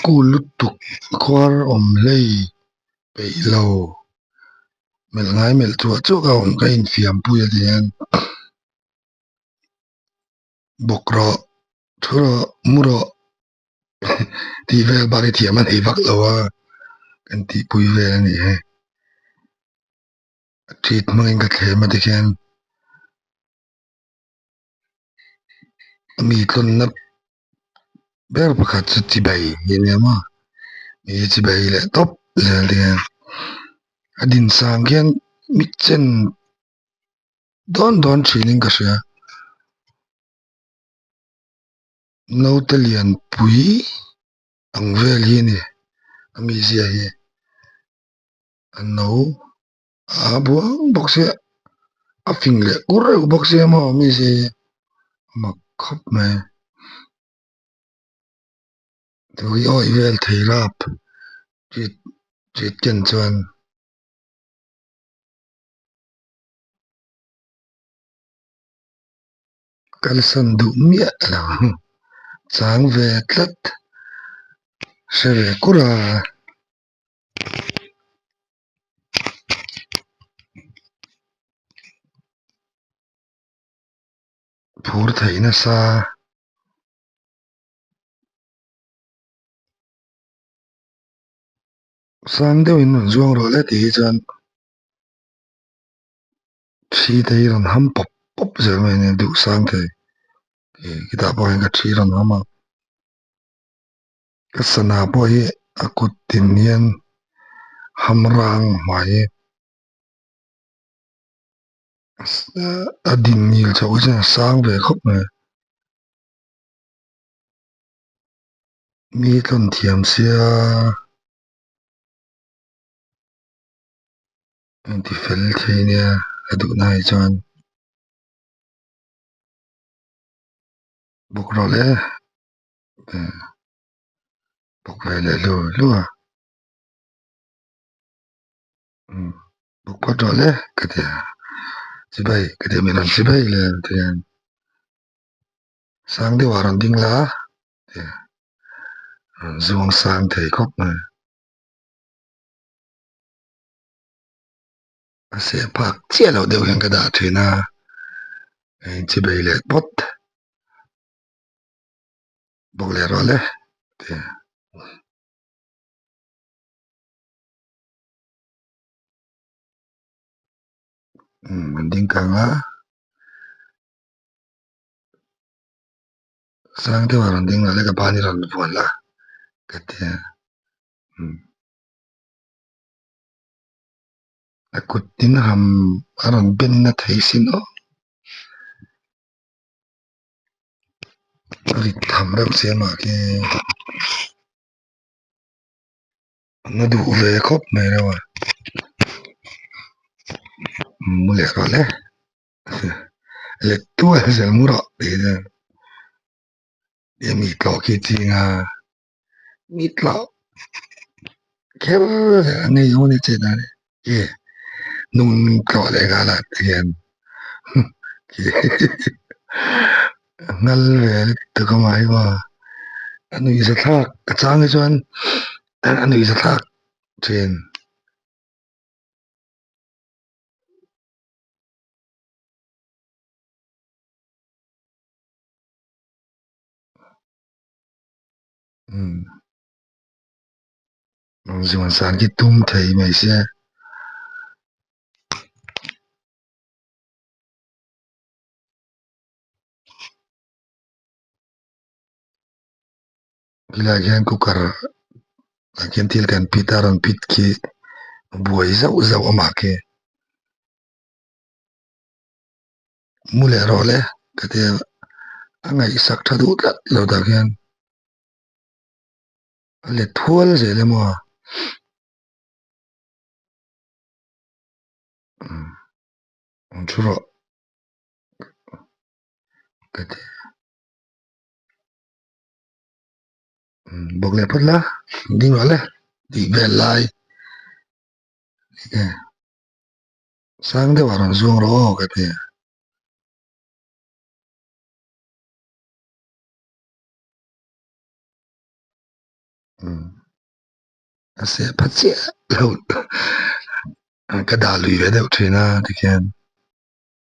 Cool lutuk a khuar awm hlei peih lo melh ngai melh chuah chuah ka awm ka infiam pui a ti hian bawk rawh thu rawh mu rawh tih vel bak hi thiam a nei vak lo a kan tihpui vel a ni hei a treat hmangin ka thlem a tikhian. Mi tlawnna ber pakhat chu chibai hi a nia maw mi hi chibai leh tawp zel te hian a din sang khian mi chen dawn dawn thin in ka hria naute lianpui ang vel hi a ni a mizia hi a no. A buang bawk sia a fing leh kur reuh bawk sia maw mi zia hi a mak khawp mai tui awih vel thei rap tit tit ken chuan. Kalsan duh miah lo chang ve tlat hre ve kur a. Phur theih nasa sang deuhin rawn zuang rawh le tih hi chuan thi te hi rawn ham pawp pawp zel mai a nia duh sang thei khitah pawh hian ka thi rawn ham a. Ka sana pawh hi a kut tin hian ham rang hmai a din ngil chhoh hi chuan a sang ve khawp mai mi tlawn thiam sia inti fel thei nia a duhna ah chuan bawk rawh le. Bawk ve leh hlu hlu a bawk phawt rawh le ka ti a chibai ka ti a min rawn chibai leh ang ti hian sang deuh ah rawn ding la ti a rawn zuang sang thei khawp mai a seh phak chiah loh deuh hian ka dah thin a chibai leh phawt. Bawk leh rawh le ti a. Umm an ding kang a sang deuh a rawn ding la le ka ban hi rawn vuan la ka ti a umm a kut tin ham a rawn ben na thei sin aw. A rit tham reuh che mah khi an la duh ve khawp mai reuh a mu leh rawh le let tual zel mu rawh tih hian mi tlawh khi ching a mi tlawh kher a ngei ho ni che dan hi nung tlawh leh nghal ah te hian nghal ve lutuk a mah hi maw a nuihza thlak a chang hi chuan a nuihza thlak thin. Zuan san khi tum thei mai sia. Khilaiah khian cooker ah khian thil kan phit a rawn phit khi a buai zauh zauh a mah khi. Mu leh rawh le ka ti a, a ngaihsak tha duh tlat lo tah khian a let thual zel emaw a. Awm thu rawh ka ti a. Bawk leh phawt la ding rawh le tih vel lai sang deuh ah rawn zuang rawh aw ka ti a. Umm a seh pha chiah lo ka dah lui ve deuh thin a tikhian.